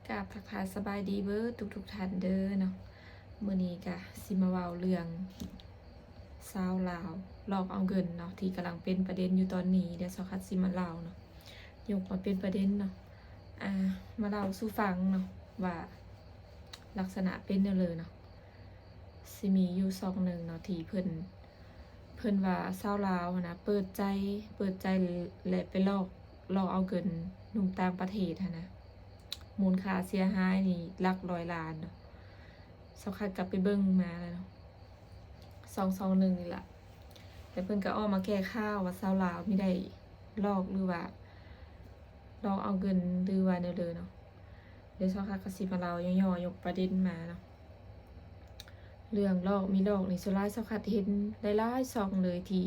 ກາບທັກທາຍສະບາຍດີເບີດທຸກໆທ່ານເດີເນາະ. ມື້ນີ້ກະຊິມາເວົ້າເລື່ອງຊາວລາວຫຼອກເອົາເງິນເນາະ ທີ່ກຳລັງເປັນປະເດັນຢູ່ຕອນນີ້ ດຽວຊາວຄັດຊິມາເລົ່າເນາະ ຍົກມາເປັນປະເດັນເນາະ ອ່າ ມາເລົ່າສູ່ຟັງເນາະ ວ່າລັກສະນະເປັນແນວໃດເນາະ. ຊິມີຢູ່ຊ່ອງໜຶ່ງເນາະ ທີ່ເພິ່ນ ເພິ່ນວ່າຊາວລາວຫັ້ນນະ ເປີດໃຈ ເປີດໃຈ ແລະ ໄປຫຼອກ ຫຼອກເອົາເງິນໜຸ່ມຕ່າງປະເທດຫັ້ນນະ ມູນຄ່າເສຍຫາຍນີ້ຫຼັກຮ້ອຍລ້ານເນາະ. ຊາວຄັດກໍໄປເບິ່ງມາແລ້ວເນາະ ຊ່ອງ ຊ່ອງໜຶ່ງນີ້ລະ ແລ້ວເພິ່ນກໍອອກມາແກ້ຂ່າວວ່າຊາວລາວມີໄດ້ຫຼອກ ຫຼືວ່າຫຼອກເອົາເງິນ ຫຼືວ່າແນວໃດເນາະ. ດຽວຊາວຄັດກໍຊິມາເລົ່າຫຍໍ້ໆ ຍົກປະເດັນມາເນາະ ເລື່ອງຫຼອກມີຫຼອກນີ້ ສ່ວນຫຼາຍຊາວຄັດເຫັນຫຼາຍໆຊ່ອງເລີຍ ທີ່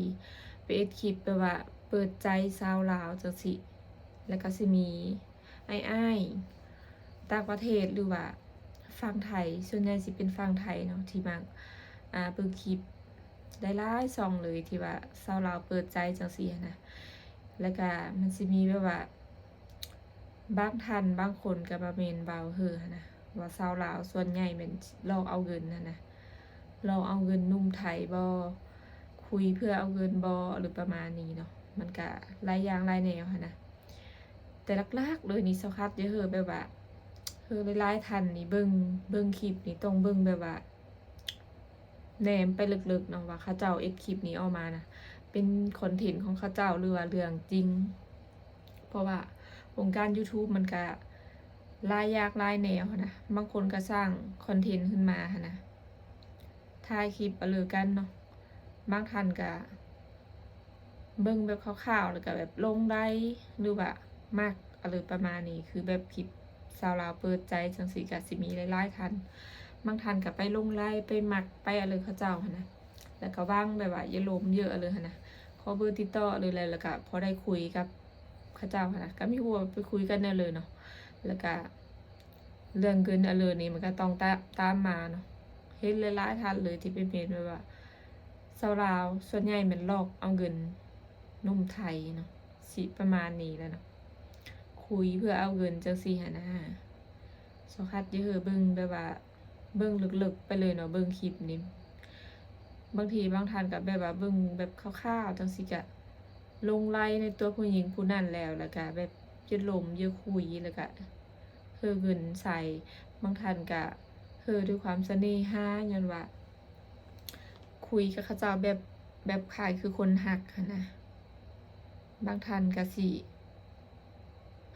ໄປເຮັດຄລິບແບບວ່າເປີດໃຈຊາວລາວຈັ່ງຊີ້ ແລ້ວກໍຊິມີອ້າຍໆຕ່າງປະເທດ ຫຼືວ່າຝັ່ງໄທ ສ່ວນໃຫຍ່ຊິເປັນຝັ່ງໄທເນາະ ທີ່ມັກ ອ່າ ເບິ່ງຄລິບຫຼາຍໆຊ່ອງເລີຍ ທີ່ວ່າຊາວລາວເປີດໃຈຈັ່ງຊີ້ຫັ້ນນະ. ແລ້ວກໍມັນຊິມີແບບວ່າ ບາງທ່ານບາງຄົນກໍມາເມັ້ນເວົ້າເຮີຫັ້ນນະ ວ່າຊາວລາວສ່ວນໃຫຍ່ແມ່ນຫຼອກເອົາເງິນຫັ້ນນະ ຫຼອກເອົາເງິນໜຸ່ມໄທບໍ ຄຸຍເພື່ອເອົາເງິນບໍ ຫຼືປະມານນີ້ເນາະ. ມັນກະຫຼາຍຢ່າງຫຼາຍແນວຫັ້ນນະ ແຕ່ຫຼັກໆເລີຍນີ້ ຊາວຄັດຢາກເຮີແບບວ່າ ເຮີຫຼາຍໆທ່ານນີ້ເບິ່ງ ເບິ່ງຄລິບນີ້ຕ້ອງເບິ່ງແບບວ່າ ແນມໄປເລິກໆເນາະ ວ່າເຂົາເຈົ້າເຮັດຄລິບນີ້ອອກມານະ ເປັນຄອນເທັນຂອງເຂົາເຈົ້າ ຫຼືວ່າເລື່ອງຈິງ. ເພາະວ່າວົງການຢູທູບມັນກະຫຼາຍຢ່າງຫຼາຍແນວຫັ້ນນະ ບາງຄົນກະສ້າງຄອນເທັນຂຶ້ນມາຫັ້ນນະ ຖ່າຍຄລິບອະເລີກັນເນາະ. ບາງທ່ານກະ ເບິ່ງແບບຄ່າວໆ ແລ້ວກະແບບຫຼົງໄຫຼ ຫຼືວ່າມັກ ອະເລີປະມານນີ້ ຄືແບບຄລິບຊາວລາວເປີດໃຈຈັ່ງຊີ້ ກະຊິມີຫຼາຍໆທ່ານ. ບາງທ່ານກະໄປຫຼົງໄຫຼ ໄປມັກ ໄປອະເລີເຂົາເຈົ້າຫັ້ນນະ ແລ້ວກະຫວັງແບບວ່າຢ່າລົມເຢີອະເລີຫັ້ນນະ ຂໍເບີຕິດຕໍ່ເລີຍ ແລ້ວກະພໍໄດ້ຄຸຍກັບເຂົາເຈົ້າຫັ້ນນະ ກະມີຫົວໄປຄຸຍກັນແນວເລີເນາະ ແລ້ວກະ ເລື່ອງເງິນອະເລີນີ້ມັນກໍຕ້ອງຕາ ຕາມມາເນາະ. ເຫັນຫຼາຍໆທ່ານເລີຍທີ່ໄປເມັ້ນແບບວ່າຊາວລາວສ່ວນໃຫຍ່ແມ່ນຫຼອກເອົາເງິນໜຸ່ມໄທເນາະ ຊິປະມານນີ້ແຫຼະເນາະ ຄຸຍເພື່ອເອົາເງິນຈັ່ງຊີ້ຫັ້ນນະ. ຊາວຄັດຢາກເຮີເບິ່ງແບບວ່າເບິ່ງເລິກໆໄປເລີຍເນາະ ເບິ່ງຄລິບນີ້ ບາງທີບາງທ່ານກໍແບບວ່າເບິ່ງແບບຄ່າວໆຈັ່ງຊີ້ ກະຫຼົງໄຫຼໃນຕົວຜູ້ຍິງຜູ້ນັ້ນແລ້ວ ແລ້ວກະແບບຢາກລົມຢາກຄຸຍ ແລ້ວກະ ເຮີເງິນໃສ່. ບາງທ່ານກະເຮີດ້ວຍຄວາມສະເໜ່ຫາ ຍ້ອນວ່າຄຸຍກັບເຂົາເຈົ້າແບບ ແບບຄ້າຍຄືຄົນຮັກຫັ້ນນະ. ບາງທ່ານກະຊິ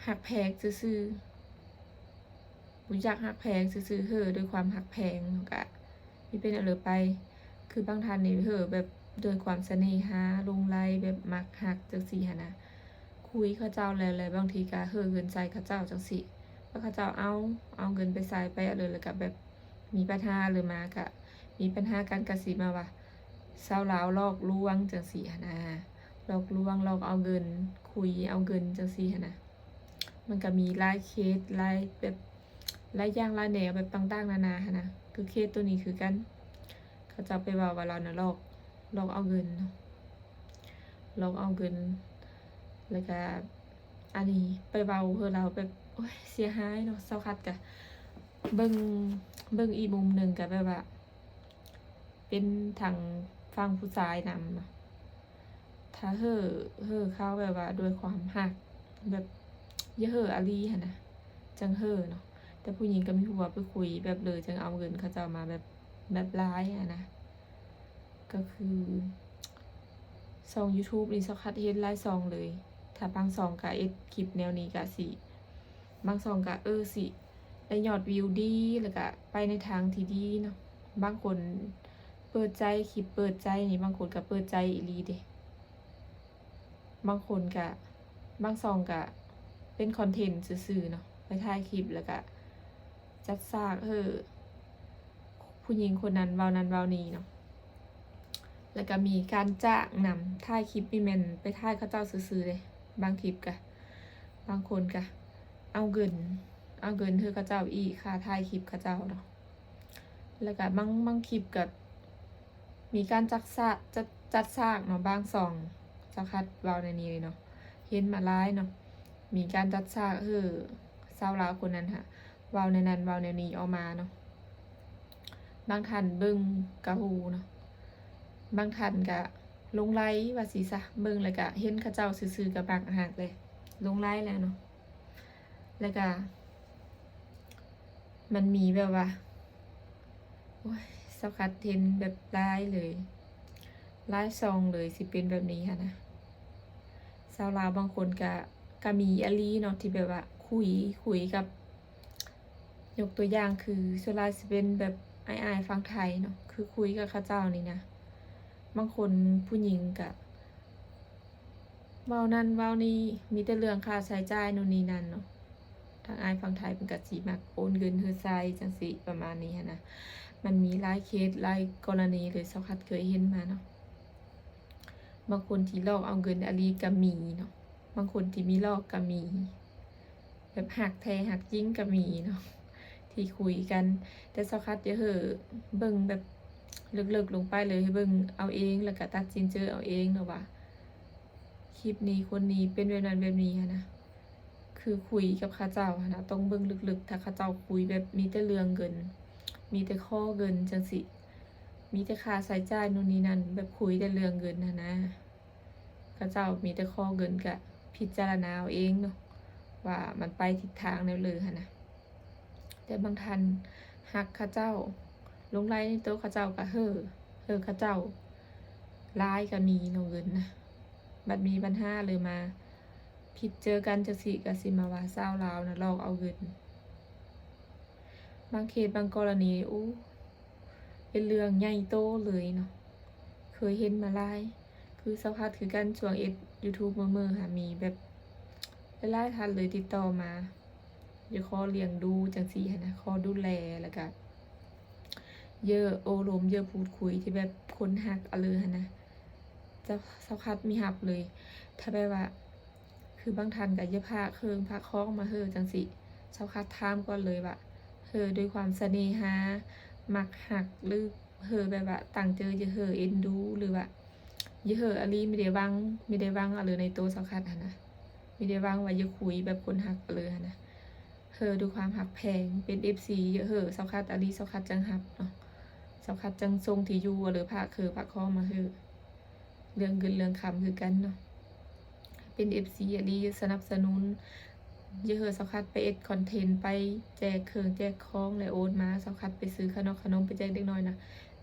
ຮັກແພງຊື່ໆ ຮູ້ຈັກຮັກແພງຊື່ໆ ເຮີດ້ວຍຄວາມຮັກແພງ ກະ ມີເປັນອະເລີໄປ ຄືບາງທ່ານນີ້ເຮີແບບດ້ວຍຄວາມສະເໜ່ຫາ ຫຼົງໄຫຼ ແບບມັກຮັກຈັ່ງຊີ້ຫັ້ນນະ ຄຸຍເຂົາເຈົ້າແລ້ວ ແລ້ວບາງທີກະເຮີເງິນໃສ່ເຂົາເຈົ້າຈັ່ງຊີ້ ແລ້ວເຂົາເຈົ້າເອົາ ເອົາເງິນໄປໃຊ້ໄປອະເລີ ແລ້ວກະແບບມີບັນຫາ ຫຼືມາກະມີບັນຫາກັນ ກະຊິມາວ່າຊາວລາວຫຼອກລວງຈັ່ງຊີ້ຫັ້ນນະ ຫຼອກລວງ ຫຼອກເອົາເງິນ ຄຸຍເອົາເງິນຈັ່ງຊີ້ຫັ້ນນະ. ມັນກະມີຫຼາຍເຄສ ຫຼາຍແບບ ຫຼາຍຢ່າງຫຼາຍແນວ ແບບຕ່າງໆນານາຫັ້ນນະ ຄືເຄສໂຕນີ້ຄືກັນ ເຂົາເຈົ້າໄປເວົ້າວ່າລາວນະຫຼອກ ຫຼອກເອົາເງິນເນາະ ຫຼອກເອົາເງິນ ແລ້ວກະອັນນີ້ໄປເວົ້າເຮີລາວແບບ ໂອ້ຍ ເສຍຫາຍເນາະ. ຊາວຄັດກະເບິ່ງ ເບິ່ງອີກມຸມໜຶ່ງກະແບບວ່າ ເປັນທາງຝັ່ງຜູ້ຊາຍນຳເນາະ ຖ້າເຮີ ເຮີເຂົາແບບວ່າດ້ວຍຄວາມຮັກ ແບບຢາກເຮີອີ່ຫຼີຫັ້ນນະ ຈັ່ງເຮີເນາະ ແຕ່ຜູ້ຍິງກໍມີຜູ້ວ່າໄປຄຸຍແບບເລີ ຈັ່ງເອົາເງິນເຂົາເຈົ້າມາແບບ ແບບຫຼາຍຫັ້ນນະ. ກໍຄືຊ່ອງຢູທູບນີ້ ຊາວຄັດເຫັນຫຼາຍຊ່ອງເລີຍ ຖ້າບາງຊ່ອງກໍເຮັດຄລິບແນວນີ້ກໍຊິ ບາງຊ່ອງກະ ເອີ ຊິໄດ້ຍອດວິວດີ ແລ້ວກະໄປໃນທາງທີ່ດີເນາະ. ບາງຄົນເປີດໃຈ ຄລິບເປີດໃຈນີ້ ບາງຄົນກະເປີດໃຈອີ່ຫຼີເດ. ບາງຄົນກະ ບາງຊ່ອງກະເປັນຄອນເທັນຊື່ໆເນາະ ໄປຖ່າຍຄລິບແລ້ວກະຈັດສາກເຮີ ຜູ້ຍິງຄົນນັ້ນເວົ້ານັ້ນເວົ້ານີ້ເນາະ ແລ້ວກະມີການຈ້າງນຳ. ຖ່າຍຄລິບນີ້ແມ່ນໄປຖ່າຍເຂົາເຈົ້າຊື່ໆເດ້ ບາງຄລິບກະ ບາງຄົນກະເອົາເງິນ ເອົາເງິນໃຫ້ເຂົາເຈົ້າອີກ ຄ່າຖ່າຍຄລິບເຂົາເຈົ້າເນາະ. ແລ້ວກະບາງ ບາງຄລິບກະມີການຈັດສາກ ຈັດ ຈັດສາກເນາະ ບາງຊ່ອງ ຊາວຄັດເວົ້າແນວນີ້ເລີຍເນາະ ເຫັນມາຫຼາຍເນາະ ມີການຈັດສາກເຮີ ຊາວລາວຄົນນັ້ນຫາ ໄປ ເວົ້າແນວນັ້ນເວົ້າແນວນີ້ອອກມາເນາະ. ບາງທ່ານເບິ່ງກະຮູ້ເນາະ, ບາງທ່ານກະຫຼົງໄຫຼວ່າຊີ້ຊະ, ເບິ່ງແລ້ວກະເຫັນເຂົາເຈົ້າຊື່ໆກະມັກຮັກເລີຍ, ຫຼົງໄຫຼແລ້ວເນາະ. ແລ້ວກະມັນມີແບບວ່າ ໂອ້ຍ ສາວຄັດເຫັນແບບຫຼາຍເລີຍ, ຫຼາຍຊ່ອງເລີຍ ຊິເປັນແບບນີ້ຫັ້ນນະ. ຊາວລາວບາງຄົນກະ ກະມີອີ່ຫຼີເນາະ ທີ່ແບບວ່າຄຸຍ ຄຸຍກັບ ຍົກຕົວຢ່າງຄື ສ່ວນຫຼາຍຊິເປັນແບບອ້າຍໆຝັ່ງໄທເນາະ ຄືຄຸຍກັບເຂົາເຈົ້ານີ້ນະ. ບາງຄົນຜູ້ຍິງກະເວົ້ານັ້ນເວົ້ານີ້ ມີແຕ່ເລື່ອງຄ່າໃຊ້ຈ່າຍໂນ່ນນີ້ນັ້ນເນາະ. ທາງອ້າຍຝັ່ງໄທເພິ່ນກະຊິມັກໂອນເງິນໃຫ້ໃຊ້ຈັ່ງຊີ້ ປະມານນີ້ຫັ້ນນະ. ມັນມີຫຼາຍເຄສຫຼາຍກໍລະນີເລີຍ ສາວຄັດເຄີຍເຫັນມາເນາະ. ບາງຄົນທີ່ຫຼອກເອົາເງິນອີ່ຫຼີກະມີເນາະ, ບາງຄົນທີ່ມີຫຼອກກະມີ ແບບຮັກແທ້ຮັກຈິງກະມີເນາະ ທີ່ຄຸຍກັນ. ແຕ່ສາວຄັດຢາກໃຫ້ເບິ່ງແບບເລິກໆລົງໄປເລີຍ ໃຫ້ເບິ່ງເອົາເອງ ແລ້ວກະຕັດສິນໃຈເອົາເອງເນາະວ່າ ຄລິບນີ້ຄົນນີ້ເປັນແບບນັ້ນແບບນີ້ຫັ້ນນະ. ຄືຄຸຍກັບເຂົາເຈົ້າຫັ້ນນະ ຕ້ອງເບິ່ງເລິກໆ ຖ້າເຂົາເຈົ້າຄຸຍແບບມີແຕ່ເລື່ອງເງິນ ມີແຕ່ຂໍເງິນຈັ່ງຊີ້ ມີແຕ່ຄ່າໃຊ້ຈ່າຍໂນ່ນນີ້ນັ້ນ ແບບຄຸຍແຕ່ເລື່ອງເງິນຫັ້ນນະ ເຂົາເຈົ້າມີແຕ່ຂໍເງິນ ກະພິຈາລະນາເອົາເອງເນາະ ວ່າມັນໄປທິດທາງແນວໃດຫັ້ນນະ. ແຕ່ບາງທ່ານຮັກເຂົາເຈົ້າ ຫຼົງໄຫຼໃນໂຕເຂົາເຈົ້າກະເຮີ້ ເຮີ້ເຂົາເຈົ້າຫຼາຍກະມີເນາະ ເງິນນະ. ບັດມີບັນຫາເລີຍມາ ຜິດເຈີກັນຈັ່ງຊີ້ກະຊິມາວ່າຊາວລາວນະຫຼອກເອົາເງິນ. ບາງເຄສບາງກໍລະນີ ໂອ້ ເປັນເລື່ອງໃຫຍ່ໂຕເລີຍເນາະ ເຄີຍເຫັນມາຫຼາຍ. ຄືສາວພັດຄືກັນ ຊ່ວງເຮັດຢູທູບເມີໆຫາ ມີແບບຫຼາຍໆທ່ານເລີຍຕິດຕໍ່ມາ ຢາກຂໍລ້ຽງດູຈັ່ງຊີ້ຫັ້ນນະ ຂໍດູແລ ແລ້ວກະເຢີ້ໂອ້ລົມເຢີ້ພູດຄຸຍ ທີ່ແບບຄົນຮັກເອົາເລີຍຫັ້ນນະ. ສາວ ສາວພັດມີຮັບເລີຍ ຖ້າແບບວ່າ ຄືບາງທ່ານກະຢາກພາເຄື່ອງພາຂອງມາເຮີ້ຈັ່ງຊີ້ ສາວພັດຖາມກ່ອນເລີຍວ່າ ເຮີ້ດ້ວຍຄວາມສະເໜ່ຫາ ມັກຮັກ ຫຼື ເຮີ້ແບບວ່າຕັ້ງໃຈຢາກເຮີ້ເອັນດູ ຫຼືວ່າຢາກເຮີ້ອີ່ຫຼີ ມີແຕ່ຫວັງ ມີແຕ່ຫວັງເອົາເລີຍໃນໂຕສາວພັດຫັ້ນນະ ມີແຕ່ຫວັງວ່າຢາກຄຸຍແບບຄົນຮັກເອົາເລີຍຫັ້ນນະ. ເຮີ້ດ້ວຍຄວາມຮັກແພງ ເປັນເອັຟຊີ ຢາກເຮີ້ສາວພັດອີ່ຫຼີ ສາວພັດຈັ່ງຮັບເນາະ ສາວພັດຈັ່ງສົ່ງທີ່ຢູ່ ຫຼືພາເຄື່ອງພາຂອງມາເຮີ້. ເລື່ອງເງິນເລື່ອງຄຳຄືກັນເນາະ ເປັນເອັຟຊີອີ່ຫຼີ ສະໜັບສະໜູນ ຢາກເຮີ້ສາວພັດໄປເຮັດຄອນເທັນ ໄປແຈກເຄື່ອງແຈກຂອງ ແລະໂອນມາ ສາວພັດໄປຊື້ຂະໜົມຂະໜົມໄປແຈກເດັກນ້ອຍນະ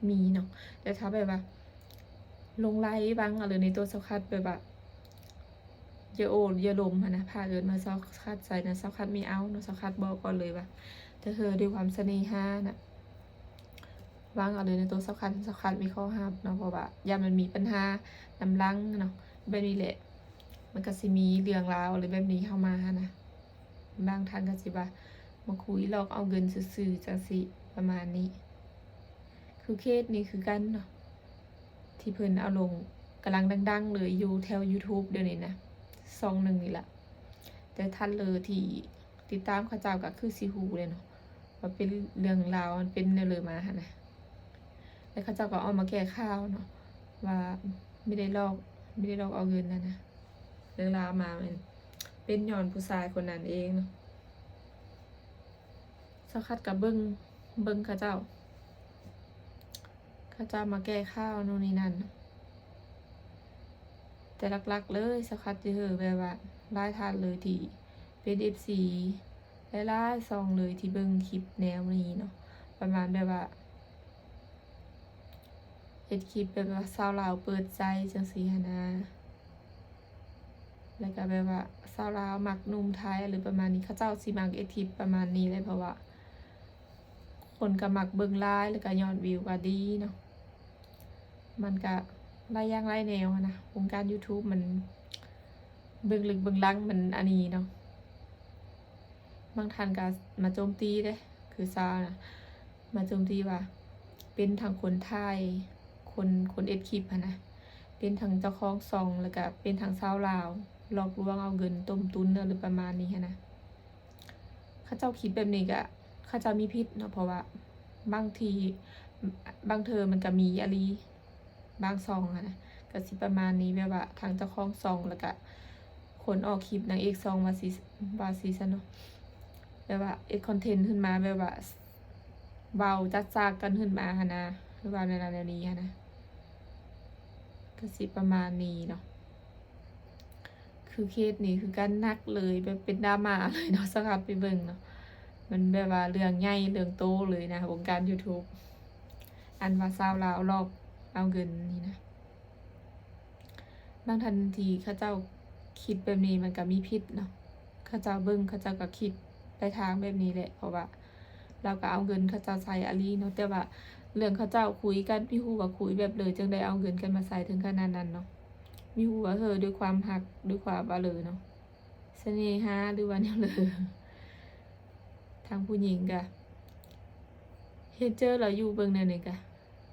ມີເນາະ. ແຕ່ຖ້າແບບວ່າຫຼົງໄຫຼຫວັງເອົາເລີຍໃນໂຕສາວພັດ ແບບວ່າ ຢ່າໂອ້ຢ່າລົມຫັ້ນນະ ພາເອີ້ນມາ ສາວຄັດໃສ່ນະ ສາວຄັດມີເອົາເນາະ ສາວຄັດບອກກ່ອນເລີຍວ່າ ແຕ່ເຮີ້ດ້ວຍຄວາມສະເໜ່ຫານະ ຫວັງເອົາເລີຍໃນໂຕສາວຄັດ ສາວຄັດມີຂໍ້ຫ້າມເນາະ ເພາະວ່າຢ້ານມັນມີບັນຫານຳຫຼັງເນາະ. ແບບນີ້ແຫຼະ ມັນກະຊິມີເລື່ອງລາວ ຫຼືແບບນີ້ເຂົ້າມາຫັ້ນນະ ບາງທ່ານກະຊິວ່າມາຄຸຍຫຼອກເອົາເງິນຊື່ໆ ຈັ່ງຊີ້ ປະມານນີ້. ຄືເຄສນີ້ຄືກັນເນາະ ທີ່ເພິ່ນເອົາລົງ ກຳລັງດັງໆເລີຍ ຢູ່ແຖວຢູທູບດຽວນີ້ນະ ຊ່ອງໜຶ່ງນີ້ລະ ແຕ່ທ່ານເລີທີ່ຕິດຕາມເຂົາເຈົ້າກະຄືຊິຮູ້ແຫຼະເນາະ ວ່າເປັນເລື່ອງລາວມັນເປັນແນວເລີມາຫັ້ນນະ. ແລ້ວເຂົາເຈົ້າກະອອກມາແກ້ຂ່າວເນາະ ວ່າບໍ່ໄດ້ຫຼອກ ບໍ່ໄດ້ຫຼອກເອົາເງິນຫັ້ນນະ ເລື່ອງລາວມາແມ່ນເປັນຍ້ອນຜູ້ຊາຍຄົນນັ້ນເອງເນາະ. ສາວຄັດກະເບິ່ງ ເບິ່ງເຂົາເຈົ້າ ເຂົາເຈົ້າມາແກ້ຂ່າວໂນ່ນນີ້ນັ້ນ ແຕ່ຫຼັກໆເລີຍ ສາວຄັດຈະເຮີ້ແບບວ່າຫຼາຍທ່ານເລີຍທີ່ເປັນເອັຟຊີ ຫຼາຍໆຊ່ອງເລີຍທີ່ເບິ່ງຄລິບແນວນີ້ເນາະ ປະມານແບບວ່າເຮັດຄລິບແບບວ່າຊາວລາວເປີດໃຈຈັ່ງຊີ້ຫັ້ນນະ. ແລ້ວກະແບບວ່າຊາວລາວມັກໜຸ່ມໄທ ຫຼືປະມານນີ້ ເຂົາເຈົ້າຊິມັກເຮັດຄລິບປະມານນີ້ແຫຼະ ເພາະວ່າຄົນກະມັກເບິ່ງຫຼາຍ ແລ້ວກະຍອດວິວກະດີເນາະ. ມັນກະຫຼາຍຢ່າງຫຼາຍແນວຫັ້ນນະ ວົງການຢູທູບມັນເບື້ອງເລິກເບື້ອງຫຼັງມັນອັນນີ້ເນາະ. ບາງທ່ານກະມາໂຈມຕີເດ້ ຄືຊາວນະ ມາໂຈມຕີວ່າເປັນທັງຄົນຖ່າຍ ຄົນ ຄົນເຮັດຄລິບຫັ້ນນະ ເປັນທັງເຈົ້າຂອງຊ່ອງ ແລ້ວກະເປັນທັງຊາວລາວ ຫຼອກລວງເອົາເງິນຕົ້ມຕຸນ ຫຼືປະມານນີ້ຫັ້ນນະ. ເຂົາເຈົ້າຄິດແບບນີ້ກະ ເຂົາເຈົ້າມີຜິດເນາະ ເພາະວ່າບາງທີ ບາງເທື່ອມັນກະມີອີ່ຫຼີ ບາງຊ່ອງຫັ້ນນະ ກະຊິປະມານນີ້ ແບບວ່າທັງເຈົ້າຂອງຊ່ອງ ແລ້ວກະຄົນອອກຄລິບ ນາງເອກຊ່ອງ ວ່າຊິ ວ່າຊິຊັ້ນເນາະ. ແບບວ່າເຮັດຄອນເທັນຂຶ້ນມາ ແບບວ່າເວົ້າຈັດສາກກັນຂຶ້ນມາຫັ້ນນະ ຫຼືວ່າແນວນັ້ນແນວນີ້ຫັ້ນນະ ກໍຊິປະມານນີ້ເນາະ. ຄືເຄສນີ້ຄືກັນ ໜັກເລີຍ ແບບເປັນດຣາມາເລີຍເນາະ ສາວຂັດໄປເບິ່ງເນາະ ມັນແບບວ່າເລື່ອງໃຫຍ່ເລື່ອງໂຕເລີຍນະ ວົງການ YouTube ອັນວ່າຊາວລາວຫຼອກເອົາເງິນນີ້ນະ. ບາງທ່ານທີ່ເຂົາເຈົ້າຄິດແບບນີ້ມັນກໍມີຜິດເນາະ ເຂົາເຈົ້າເບິ່ງ ເຂົາເຈົ້າກໍຄິດໄປທາງແບບນີ້ແຫຼະ ເພາະວ່າລາວກໍເອົາເງິນເຂົາເຈົ້າໃຊ້ອີ່ຫຼີເນາະ ແຕ່ວ່າເລື່ອງເຂົາເຈົ້າຄຸຍກັນ ມີຮູ້ວ່າຄຸຍແບບເລີ ຈັ່ງໄດ້ເອົາເງິນກັນມາໃຊ້ເຖິງຂະໜາດນັ້ນເນາະ ມີຮູ້ວ່າເຮີ້ດ້ວຍຄວາມຮັກ ດ້ວຍຄວາມວ່າເລີເນາະ ສະເໜ່ຫາ ຫຼືວ່າແນວເລີ. ທາງຜູ້ຍິງກະເຫັນເຈີລາວຢູ່ ເບິ່ງແນວໜຶ່ງກະ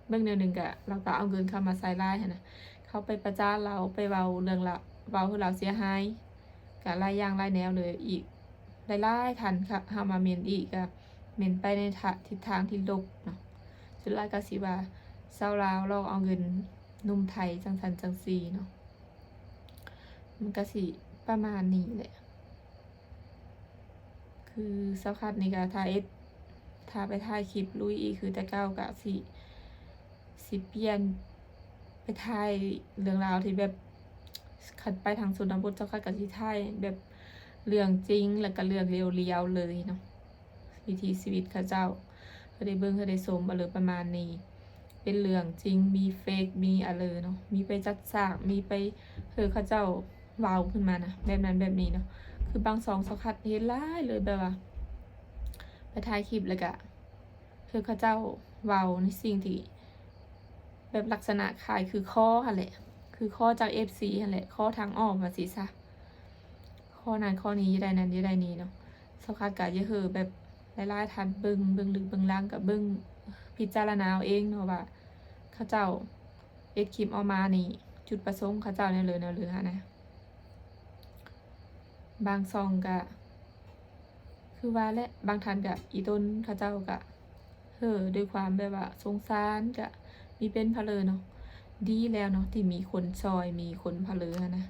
ເບິ່ງແນວໜຶ່ງກະ ລາວກະເອົາເງິນເຂົ້າມາໃສ່ຫຼາຍຫັ້ນນະ ເຂົ້າໄປປະຈານລາວ ໄປເວົ້າເລື່ອງລາວ ເວົ້າໃຫ້ລາວເສຍຫາຍ ກະຫຼາຍຢ່າງຫຼາຍແນວເລີຍ ອີກຫຼາຍໆທ່ານ ເຂົ້າມາເມັ້ນອີກ ກະເມັ້ນໄປໃນທະ ທິດທາງທີ່ລົບເນາະ ສ່ວນຫຼາຍກະຊິວ່າຊາວລາວຫຼອກເອົາເງິນໜຸ່ມໄທ ຈັ່ງຊັ້ນຈັ່ງຊີ້ເນາະ. ມັນກະຊິປະມານນີ້ແຫຼະ ຄືສາວຂັດນີ້ກະ ຖ້າເຮັດ ຖ້າໄປຖ່າຍຄລິບລຸຍອີກຄືແຕ່ເກົ່າ ກະຊິ ຊິປ່ຽນໄປຖ່າຍເລື່ອງລາວທີ່ແບບ ຄັນໄປທາງຊົນນະບົດ ສາວຂັດກະຊິຖ່າຍແບບເລື່ອງຈິງ ແລ້ວກະເລື່ອງລຽວໆເລີຍເນາະ. ວິຖີຊີວິດເຂົາເຈົ້າ ໃຫ້ໄດ້ເບິ່ງ ໃຫ້ໄດ້ຊົມ ອະເລີ ປະມານນີ້ ເປັນເລື່ອງຈິງ ມີເຟກ ມີອະເລີເນາະ ມີໄປຈັດສາກ ມີໄປ ເອີ ເຂົາເຈົ້າເວົ້າຂຶ້ນມານະ ແບບນັ້ນແບບນີ້ເນາະ ຄືບາງຊ່ອງສາວຂັດເຫັນຫຼາຍເລີຍ ແບບວ່າໄປຖ່າຍຄລິບ ແລ້ວກະ ເອີ ເຂົາເຈົ້າເວົ້າໃນສິ່ງທີ່ ແບບລັກສະນະຄ້າຍຄືຂໍຫັ້ນແຫຼະ ຄືຂໍຈາກເອັຟຊີຫັ້ນແຫຼະ ຂໍທາງອ້ອມວ່າຊີ້ຊະ ຂໍນັ້ນຂໍນີ້ ຢ່າໄດ້ນັ້ນຢ່າໄດ້ນີ້ເນາະ. ສາວຂັດກະຢາກໃຫ້ແບບຫຼາຍໆທ່ານເບິ່ງ ເບິ່ງເບື້ອງເບື້ອງຫຼັງ ກະເບິ່ງພິຈາລະນາເອົາເອງເນາະວ່າ ເຂົາເຈົ້າເຮັດຄລິບອອກມານີ້ ຈຸດປະສົງເຂົາເຈົ້າແນວເລີແນວເລີຫັ້ນນະ. ບາງຊ່ອງກະ ຄືວ່າແຫຼະ ບາງທ່ານກະອີ່ຕົນ ເຂົາເຈົ້າກະ ເຮີ້ ດ້ວຍຄວາມແບບວ່າສົງສານ ກະມີເປັນພະເລີເນາະ ດີແລ້ວເນາະ ທີ່ມີຄົນຊ່ອຍ ມີຄົນພະເລີຫັ້ນນະ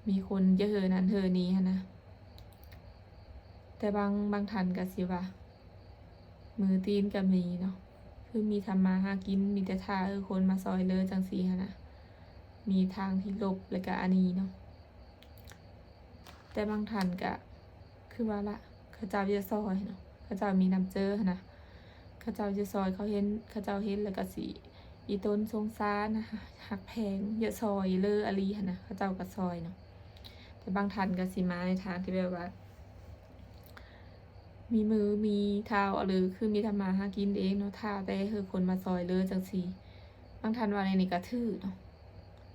ມີຄົນຢາກເຮີ້ນັ້ນເຮີ້ນີ້ຫັ້ນນະ. ແຕ່ບາງ ບາງທ່ານກະຊິວ່າ ມືຕີນກະມີເນາະ ຄືມີທຳມາຫາກິນ ມີແຕ່ຖ້າເຮີ້ຄົນມາຊ່ອຍເຫຼືອ ຈັ່ງຊີ້ຫັ້ນນະ ມີທາງທີ່ລົບ ແລ້ວກະອັນນີ້ເນາະ. ແຕ່ບາງທ່ານກະ ຄືວ່າລະ ເຂົາເຈົ້າຢາກຊ່ອຍເນາະ ເຂົາເຈົ້າມີນ້ຳໃຈຫັ້ນນະ ເຂົາເຈົ້າຢາກຊ່ອຍ ເຂົາເຫັນ ເຂົາເຈົ້າເຫັນແລ້ວກະຊິອີ່ຕົນສົງສານ ຮັກແພງ ຢາກຊ່ອຍເຫຼືອອີ່ຫຼີຫັ້ນນະ ເຂົາເຈົ້າກະຊ່ອຍເນາະ. ແຕ່ບາງທ່ານກະຊິມາໃນທາງທີ່ແບບວ່າ ມີມືມີເທົ້າ ຫຼື ຄືມີທຳມາຫາກິນເອງເນາະ ຖ້າແຕ່ເຮີ້ຄົນມາຊ່ອຍເຫຼືອ ຈັ່ງຊີ້. ບາງທ່ານວ່າແນວນີ້ກະຖືກເນາະ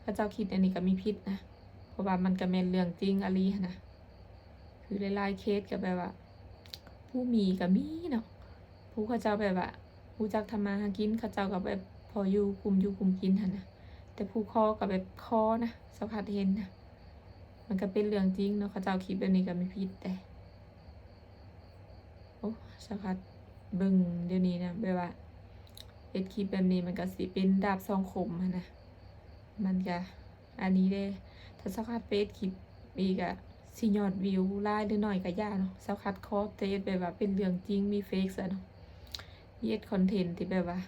ເຂົາເຈົ້າຄິດແນວນີ້ກະມີຜິດນະ ເພາະວ່າມັນກະແມ່ນເລື່ອງຈິງອີ່ຫຼີຫັ້ນນະ. ຄືຫຼາຍໆເຄສກະແບບວ່າ ຜູ້ມີກະມີເນາະ ຜູ້ເຂົາເຈົ້າແບບວ່າ ຮູ້ຈັກທຳມາຫາກິນ ເຂົາເຈົ້າກະແບບພໍຢູ່ກຸ້ມຢູ່ກຸ້ມກິນຫັ້ນນະ ແຕ່ຜູ້ຂໍກະແບບຂໍນະ ສາວພັດເຫັນນະ ມັນກະເປັນເລື່ອງຈິງເນາະ ເຂົາເຈົ້າຄິດແບບນີ້ກະມີຜິດແດ່. ໂອ້ ສາວພັດເບິ່ງດຽວນີ້ນະ ແບບວ່າເຮັດຄລິບແບບນີ້ມັນກະຊິເປັນດາບສອງຄົມຫັ້ນນະ ມັນກະ ອັນນີ້ເດ້ ຖ້າສາວພັດໄປເຮັດຄລິບອີກກະຊິຍອດວິວຫຼາຍຫຼືໜ້ອຍກະຢ່າເນາະ ສາວພັດຂໍແຕ່ເຮັດແບບວ່າເປັນເລື່ອງຈິງ ມີເຟກຊະເນາະ ເຮັດຄອນເທັນທີ່ແບບວ່າ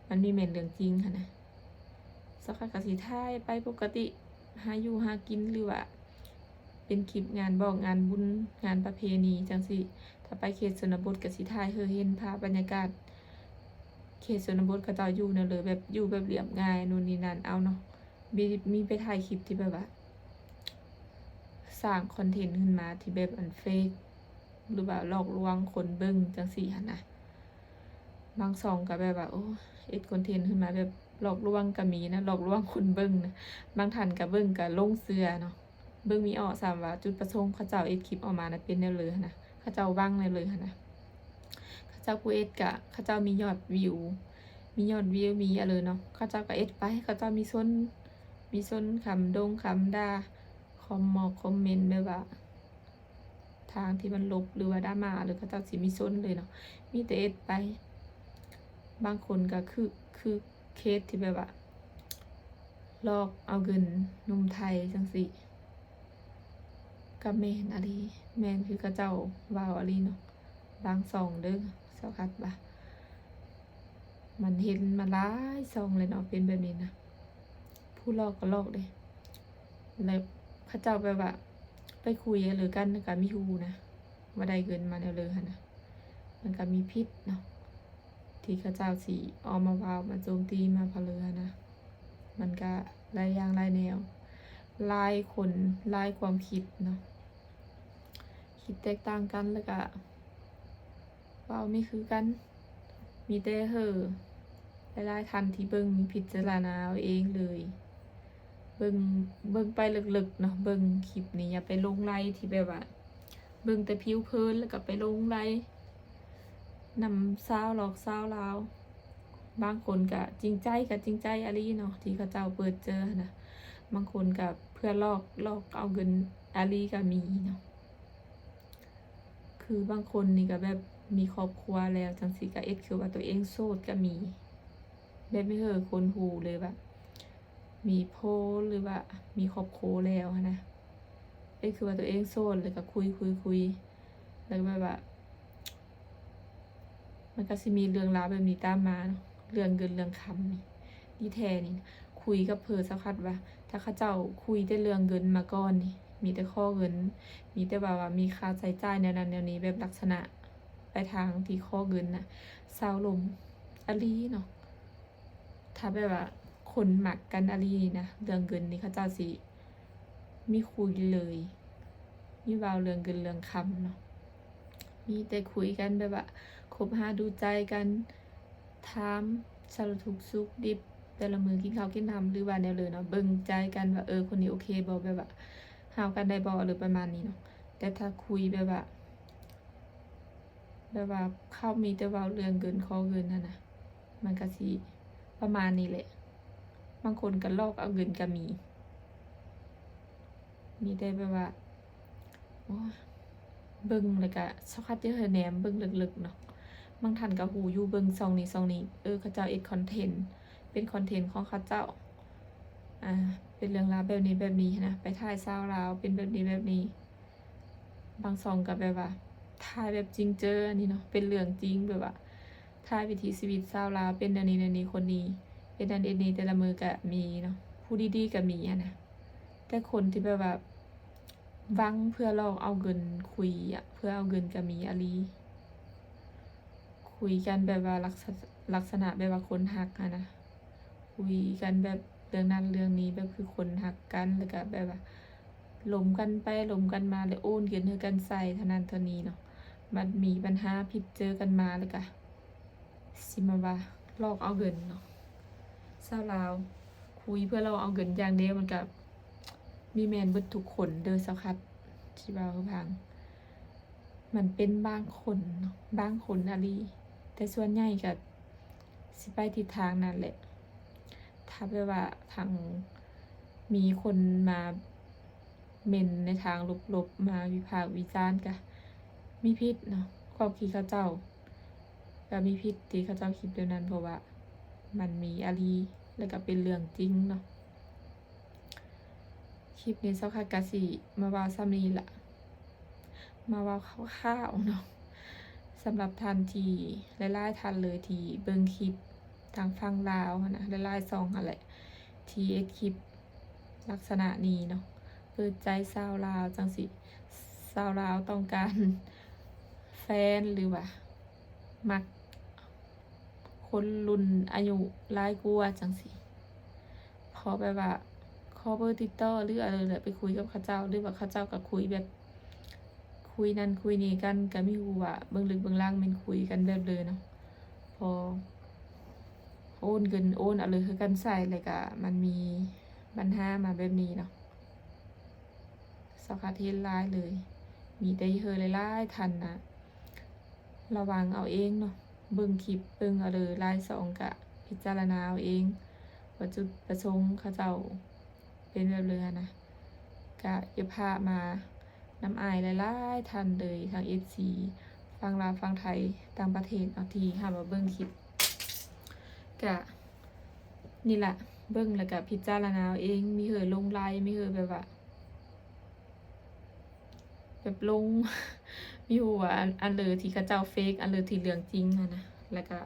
ມັນມີແມ່ນເລື່ອງຈິງຫັ້ນນະ. ສາວພັດກະຊິຖ່າຍໄປປົກກະຕິ ຫາຢູ່ຫາກິນ ຫຼືວ່າເປັນຄລິບງານບອກງານບຸນ ງານປະເພນີຈັ່ງຊີ້ ຖ້າໄປເຂດຊົນນະບົດກະຊິຖ່າຍໃຫ້ເຫັນພາບບັນຍາກາດເຂດຊົນນະບົດ ເຂົາເຈົ້າຢູ່ແນວເລີ ແບບຢູ່ແບບລຽບງ່າຍ ໂນ່ນນີ້ນັ້ນ ເອົາເນາະ ມີ ມີໄປຖ່າຍຄລິບທີ່ແບບວ່າ ສ້າງຄອນເທັນຂຶ້ນມາທີ່ແບບອັນເຟກ ຫຼືວ່າຫຼອກລວງຄົນເບິ່ງຈັ່ງຊີ້ຫັ້ນນະ. ບາງຊ່ອງກະແບບວ່າ ໂອ້ ເຮັດຄອນເທັນຂຶ້ນມາແບບຫຼອກລວງກະມີນະ ຫຼອກລວງຄົນເບິ່ງນະ ບາງທ່ານກະເບິ່ງກະຫຼົງເຊື່ອເນາະ ເບິ່ງມີອອກຊ້ຳວ່າຈຸດປະສົງເຂົາເຈົ້າເຮັດຄລິບອອກມານະເປັນແນວເລີຫັ້ນນະ ເຂົາເຈົ້າຫວັງແນວເລີຫັ້ນນະ. ເຂົາເຈົ້າຜູ້ເຮັດກະ ເຂົາເຈົ້າມີຍອດວິວ ມີຍອດວິວ ມີອະເລີເນາະ ເຂົາເຈົ້າກະເຮັດໄປ ເຂົາເຈົ້າມີຊົນ ມີຊົນຄຳດົງຄຳດ່າ ຄອມມອກຄອມເມັນ ແບບວ່າທາງທີ່ມັນລົບ ຫຼືວ່າດຣາມາ ຫຼືເຂົາເຈົ້າຊິມີຊົນເລີຍເນາະ ມີແຕ່ເຮັດໄປ. ບາງຄົນກະຄື ຄືເຄສທີ່ແບບວ່າຫຼອກເອົາເງິນໜຸ່ມໄທຈັ່ງຊີ້ ກະແມ່ນອີ່ຫຼີ ແມ່ນຄືເຂົາເຈົ້າເວົ້າອີ່ຫຼີເນາະ ບາງຊ່ອງເດີ ສາວຄັດວ່າ ມັນເຫັນມາຫຼາຍຊ່ອງແລ້ວເນາະ ເປັນແບບນີ້ນະ ຜູ້ຫຼອກກໍຫຼອກເດ້ ແລ້ວເຂົາເຈົ້າແບບວ່າໄປຄຸຍເລີກັນ ແລ້ວກໍມີຮູ້ນະ ວ່າໄດ້ເງິນມາແນວເລີຫັ້ນນະ ມັນກໍມີຜິດເນາະ ທີ່ເຂົາເຈົ້າຊິອອກມາເວົ້າ ມາໂຈມຕີ ມາພະເລີຫັ້ນນະ ມັນກະຫຼາຍຢ່າງຫຼາຍແນວ ຫຼາຍຄົນຫຼາຍຄວາມຄິດເນາະ ຄິດແຕກຕ່າງກັນ ແລ້ວກະເວົ້າບໍ່ຄືກັນ ມີແຕ່ເຮີ ຫຼາຍໆທ່ານທີ່ເບິ່ງ ພິຈາລະນາເອົາເອງເລີຍ ເບິ່ງ ເບິ່ງໄປເລິກໆເນາະ ເບິ່ງຄລິບນີ້ ຢ່າໄປຫຼົງໄຫຼທີ່ແບບວ່າ ເບິ່ງແຕ່ຜິວເພີນ ແລ້ວກໍໄປຫຼົງໄຫຼນຳສາວຫຼອກສາວລາວ ບາງຄົນກໍຈິງໃຈ ກໍຈິງໃຈອີ່ຫຼີເນາະ ທີ່ເຂົາເຈົ້າເປີດເຈີຫັ້ນນະ ບາງຄົນກໍເພື່ອຫຼອກ ຫຼອກເອົາເງິນອີ່ຫຼີກໍມີເນາະ ຄືບາງຄົນນີ້ກໍແບບມີຄອບຄົວແລ້ວ ຈັ່ງຊີ້ກໍເຮັດຄືວ່າຕົວເອງໂສດກໍມີ ແບບມີເຮີ ຄົນຮູ້ເລີຍວ່າ ມີຜົວ ຫຼືວ່າມີຄອບຄົວແລ້ວຫັ້ນນະ ເຮັດຄືວ່າຕົວເອງໂສດ ແລ້ວກໍຄຸຍໆໆ ແລ້ວກໍແບບວ່າ ມັນກໍຊິມີເລື່ອງລາວແບບນີ້ຕາມມາເນາະ ເລື່ອງເງິນເລື່ອງຄຳນີ້ ທີ່ແທ້ນີ້ ຄຸຍກັບເພີສາວຄັດວ່າ ຖ້າເຂົາເຈົ້າຄຸຍແຕ່ເລື່ອງເງິນມາກ່ອນນີ້ ມີແຕ່ຂໍເງິນ ມີແຕ່ວ່າ ວ່າມີຄ່າໃຊ້ຈ່າຍແນວນັ້ນແນວນີ້ ແບບລັກສະນະໄປທາງທີ່ຂໍເງິນນະ ສາວລົມອີ່ຫຼີເນາະ. ຖ້າແບບວ່າຄົນມັກກັນອີ່ຫຼີນີ້ນະ ເລື່ອງເງິນນີ້ເຂົາເຈົ້າຊິມີຄຸຍເລີຍ ມີເວົ້າເລື່ອງເງິນເລື່ອງຄຳເນາະ ມີແຕ່ຄຸຍກັນແບບວ່າຄົບຫາດູໃຈກັນ ຖາມສາລະທຸກສຸກດິບ ແຕ່ລະມື້ກິນເຂົ້າກິນນ້ຳ ຫຼືວ່າແນວເລີເນາະ ເບິ່ງໃຈກັນວ່າ ເອີ ຄົນນີ້ໂອເຄບໍ່ ແບບວ່າເຮົາກັນໄດ້ບໍ່ ຫຼືປະມານນີ້ເນາະ ແຕ່ຖ້າຄຸຍແບບວ່າ ແບບວ່າເຂົາມີແຕ່ເວົ້າເລື່ອງເງິນ ຂໍເງິນຫັ້ນນະ ມັນກະຊິປະມານນີ້ແຫຼະ ບາງຄົນກະຫຼອກເອົາເງິນກະມີ ມີແຕ່ແບບວ່າ ໂອ້ຍ ເບິ່ງແລ້ວກະ ສາວຄັດຢາກໃຫ້ແນມເບິ່ງເລິກໆເນາະ ບາງທ່ານກະຮູ້ຢູ່ ເບິ່ງຊ່ອງນີ້ຊ່ອງນີ້ ເອີ ເຂົາເຈົ້າເຮັດຄອນເທັນ ເປັນຄອນເທັນຂອງເຂົາເຈົ້າ ອ່າ ເປັນເລື່ອງລາວແບບນີ້ແບບນີ້ຫັ້ນນະ ໄປຖ່າຍສາວລາວເປັນແບບນີ້ແບບນີ້ ບາງຊ່ອງກໍແບບວ່າຖ່າຍແບບຈິງເຈີອັນນີ້ເນາະ ເປັນເລື່ອງຈິງ ແບບວ່າຖ່າຍວິຖີຊີວິດຊາວລາວ ເປັນແນວນີ້ແນວນີ້ ຄົນນີ້ເຮັດນັ້ນເຮັດນີ້ ແຕ່ລະມື້ກໍມີເນາະ ຜູ້ດີໆກໍມີຫັ້ນນະ ແຕ່ຄົນທີ່ແບບວ່າຫວັງເພື່ອຫຼອກເອົາເງິນຄຸຍອະ ເພື່ອເອົາເງິນກໍມີອີ່ຫຼີ ຄຸຍກັນແບບວ່າລັກສະ ລັກສະນະແບບວ່າຄົນຮັກຫັ້ນນະ ຄຸຍກັນແບບເລື່ອງນັ້ນເລື່ອງນີ້ ແບບຄືຄົນຮັກກັນ ແລ້ວກະແບບວ່າລົມກັນໄປລົມກັນມາ ແລ້ວໂອນເງິນໃຫ້ກັນໃຊ້ເທົ່ານັ້ນເທົ່ານີ້ເນາະ ບັດມີບັນຫາຜິດເຈີກັນມາ ແລ້ວກະຊິມາວ່າຫຼອກເອົາເງິນເນາະ ຊາວລາວຄຸຍເພື່ອຫຼອກເອົາເງິນຢ່າງດຽວ ມັນກະມີແມ່ນເບິດທຸກຄົນເດີ ສາວຄັດຊິເວົ້າໃຫ້ຟັງ. ມັນເປັນບາງຄົນເນາະ ບາງຄົນອີ່ຫຼີ ແຕ່ສ່ວນໃຫຍ່ກໍຊິໄປທິດທາງນັ້ນແຫຼະ ຖ້າແບບວ່າທາງ ມີຄົນມາເມັນໃນທາງລົບໆ ມາວິພາກວິຈານ ກະມີຜິດເນາະ ຄວາມຄິດເຂົາເຈົ້າກະມີຜິດທີ່ເຂົາເຈົ້າຄິດແບບນັ້ນ ເພາະວ່າມັນມີອີ່ຫຼີ ແລ້ວກະເປັນເລື່ອງຈິງເນາະ. ຄລິບນີ້ສາວຄັດກະຊິມາເວົ້າສ່ຳນີ້ລະ ມາເວົ້າຄ່າວໆເນາະ ສຳລັບທ່ານທີ່ ຫຼາຍໆທ່ານເລີຍທີ່ເບິ່ງຄລິບທາງຝັ່ງລາວຫັ້ນນະ ຫຼາຍໆຊ່ອງຫັ້ນແຫຼະ ທີ່ເຮັດຄລິບລັກສະນະນີ້ເນາະ ເປີດໃຈຊາວລາວຈັ່ງຊີ້ ຊາວລາວຕ້ອງການແຟນ ຫຼືວ່າມັກ ຄົນລຸ້ນອາຍຸຫຼາຍກວ່າຈັ່ງຊີ້ ພໍແບບວ່າຂໍເບີຕິດຕໍ່ ຫຼືອະໄລແຫຼະ ໄປຄຸຍກັບເຂົາເຈົ້າ ຫຼືວ່າເຂົາເຈົ້າກໍຄຸຍແບບ ຄຸຍນັ້ນຄຸຍນີ້ກັນ ກໍມີຮູ້ວ່າເບື້ອງເລິກເບື້ອງຫຼັງແມ່ນຄຸຍກັນແບບເລີເນາະ ພໍໂອນເງິນໂອນອະໄລໃຫ້ກັນໃຊ້ ແລ້ວກໍມັນມີບັນຫາມາແບບນີ້ເນາະ. ສາວຄັດເຫັນຫຼາຍເລີຍ ມີແຕ່ເຮີຫຼາຍໆທ່ານນະ ລະວັງເອົາເອງເນາະ ເບິ່ງຄລິບເບິ່ງເອົາເລີ ຫຼາຍຊ່ອງກະພິຈາລະນາເອົາເອງ ວ່າຈຸດປະສົງເຂົາເຈົ້າເປັນແບບເລີຫັ້ນນະ ກະຢ່າພາກມານຳອ້າຍຫຼາຍໆທ່ານເລີຍ ທັງເອັຟຊີຝັ່ງລາວ ຝັ່ງໄທ ຕ່າງປະເທດເນາະ ທີ່ເຂົ້າມາເບິ່ງຄລິບ ກະ ນີ້ລະ ເບິ່ງແລ້ວກະພິຈາລະນາເອົາເອງ ມີເຮີຫຼົງໄຫຼ ມີເຮີແບບວ່າ ແບບລົງ ມີຮູ້ວ່າອັນ ອັນເລີທີ່ເຂົາເຈົ້າເຟກ ອັນເລີທີ່ເລື່ອງຈິງຫັ້ນນະ ແລ້ວກະ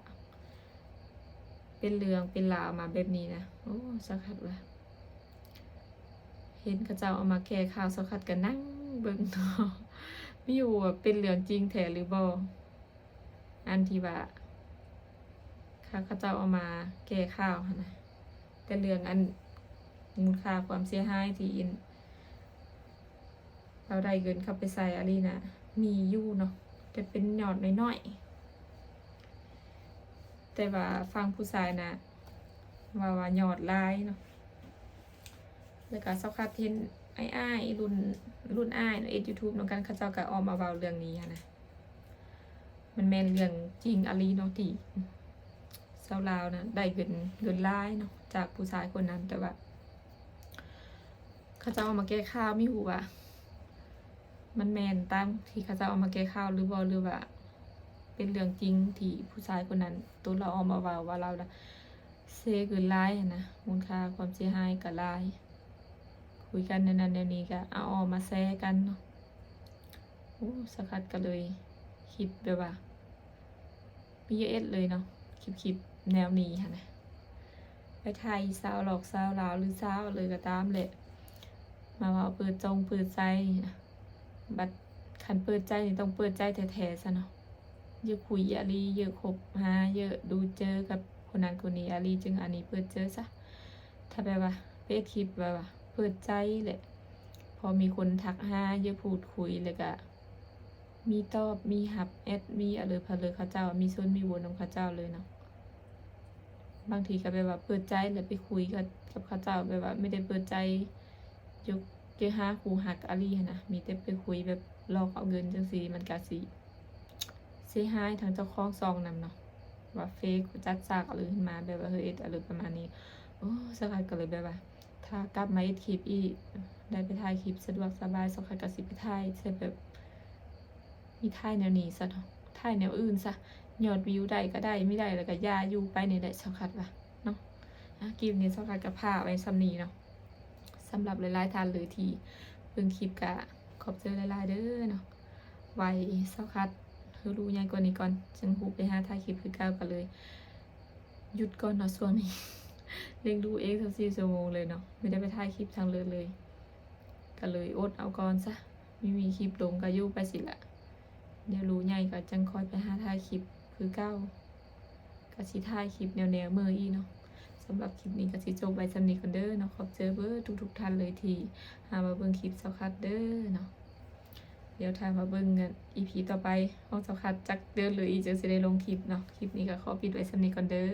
ເປັນເລື່ອງເປັນລາວມາແບບນີ້ນະ. ໂອ້ ສາວຄັດວ່າ ເຫັນເຂົາເຈົ້າເອົາມາແກ່ຂ່າວ ສາວຄັດກະນັ່ງເບິ່ງເນາະ ມີຮູ້ວ່າເປັນເລື່ອງຈິງແທ້ຫຼືບໍ່ ອັນທີ່ວ່າເຂົາ ເຂົາເຈົ້າເອົາມາແກ່ຂ່າວຫັ້ນນະ. ແຕ່ເລື່ອງອັນມູນຄ່າຄວາມເສຍຫາຍທີ່ ລາວໄດ້ເງິນເຂົ້າໄປໃສ່ອາລີນະ ມີຢູ່ເນາະ ແຕ່ເປັນຍອດນ້ອຍໆ ແຕ່ວ່າຝັ່ງຜູ້ຊາຍນະ ເວົ້າວ່າຍອດຫຼາຍເນາະ. ແລ້ວກະສາວຄັດເຫັນອ້າຍໆ ລຸ້ນ ລຸ້ນອ້າຍເນາະ ເຮັດຢູທູບນຳກັນ ເຂົາເຈົ້າກະອອກມາເວົ້າເລື່ອງນີ້ຫັ້ນນະ. ມັນແມ່ນເລື່ອງຈິງອາລີເນາະ ທີ່ຊາວລາວນະໄດ້ເງິນ ເງິນຫຼາຍເນາະ ຈາກຜູ້ຊາຍຄົນນັ້ນ ແຕ່ວ່າເຂົາເຈົ້າເອົາມາແກ້ຂ່າວ ມີຮູ້ວ່າມັນແມ່ນຕາມທີ່ເຂົາເຈົ້າເອົາມາແກ້ຂ່າວຫຼືບໍ່ ຫຼືວ່າເປັນເລື່ອງຈິງທີ່ຜູ້ຊາຍຄົນນັ້ນ ໂຕລາວອອກມາເວົ້າວ່າລາວນະເສຍເງິນຫຼາຍຫັ້ນນະ ມູນຄ່າຄວາມເສຍຫາຍກະຫຼາຍ. ຄຸຍກັນແນວນັ້ນແນວນີ້ ກະເອົາອອກມາແຊກັນເນາະ. ໂອ້ ສາວຄັດກະເລີຍຄິດແບບວ່າ ມີເຍາະເອັດເລີຍເນາະ ຄລິບ ຄລິບແນວນີ້ຫັ້ນນະ ໄປຖ່າຍສາວຫຼອກສາວລາວ ຫຼືສາວເລີຍກະຕາມແຫຼະ ມາເວົ້າເປີດຈົງເປີດໃຈນະ. ບັດຄັນເປີດໃຈນີ້ຕ້ອງເປີດໃຈແທ້ໆຊະເນາະ ເຢີະຄຸຍອາລີ ເຢີະຄົບຫາ ເຢີະດູເຈີກັບຄົນນັ້ນຄົນນີ້ ອາລີຈຶ່ງອັນນີ້ເປີດເຈີຊະ. ຖ້າແບບວ່າໄປເຮັດຄລິບແບບວ່າເປີດໃຈແຫຼະ ພໍມີຄົນທັກຫາ ເຢີະພູດຄຸຍ ແລ້ວກະ ມີຕອບ ມີຮັບແອັດ ມີອາເລີພາເລີເຂົາເຈົ້າ ມີຊົນມີໂຫວນນຳເຂົາເຈົ້າເລີຍເນາະ. ບາງທີກະແບບວ່າເປີດໃຈ ແລ້ວໄປຄຸຍກັບ ກັບເຂົາເຈົ້າ ແບບວ່າໄມ່ໄດ້ເປີດໃຈ ຢົກ ຢາກຫາຄູ່ຮັກອາລີຫັ້ນນະ ມີແຕ່ໄປຄຸຍແບບຫຼອກເອົາເງິນຈັ່ງຊີ້ ມັນກະຊິເສຍຫາຍທັງເຈົ້າຂອງຊ່ອງນຳເນາະ ວ່າເຟກຈັດສາກອາລີຂຶ້ນມາ ແບບວ່າເຮັດອາລີປະມານນີ້. ໂອ້ ສາວຄັດກະເລີຍແບບວ່າ ຖ້າກັບມາເຮັດຄລິບອີກ ໄດ້ໄປຖ່າຍຄລິບສະດວກສະບາຍ ສາວຄັດກະຊິໄປຖ່າຍໃສ່ແບບ ມີຖ່າຍແນວນີ້ຊະເນາະ ຖ່າຍແນວອື່ນຊະ ຍອດວິວໄດ້ກະໄດ້ ບໍ່ໄດ້ລະກະຢ່າ ຢູ່ໄປນີ້ແຫຼະ ສາວຄັດວ່າເນາະ. ອາ ຄລິບນີ້ສາວຄັດກະພາກໄວ້ຊ່ຳນີ້ເນາະ. ສຳລັບຫຼາຍໆທ່ານເລີຍທີ່ເບິ່ງຄລິບ ກະຂອບໃຈຫຼາຍໆເດີເນາະ. ໄວ້ສາວຄັດເຮີລູກໃຫຍ່ກວ່ານີ້ກ່ອນ ຈຶ່ງຮູ້ໄປຫາຖ່າຍຄລິບຄືເກົ່າ ກະເລີຍຢຸດກ່ອນເນາະ ຊ່ວງນີ້ລ້ຽງລູກເອງຊາວສີ່ຊົ່ວໂມງເລີຍເນາະ ບໍ່ໄດ້ໄປຖ່າຍຄລິບທາງເລີກເລີຍ ກະເລີຍອົດເອົາກ່ອນຊະ. ມີ ມີຄລິບລົງກະຢູ່ໄປຊີ້ລະ ດຽວລູກໃຫຍ່ກະຈັ່ງຄ່ອຍໄປຫາຖ່າຍຄລິບຄືເກົ່າ ກະຊິຖ່າຍຄລິບແນວໆມື້ອີກເນາະ. ສຳລັບຄລິບນີ້ກະຊິຈົບໄວ້ຊ່ຳນີ້ກ່ອນເດີເນາະ. ຂອບໃຈເບີດທຸກໆທ່ານເລີຍທີ່ຫາມາເບິ່ງຄລິບສາວຄັດເດີເນາະ. ດຽວຖ້າມາເບິ່ງອີພີຕໍ່ໄປຂອງສາວຄັດ ຈັກເດືອນເລີຍອີກ ຈັ່ງຊິໄດ້ລົງຄລິບເນາະ. ຄລິບນີ້ກະຂໍປິດໄວ້ຊ່ຳນີ້ກ່ອນເດີ.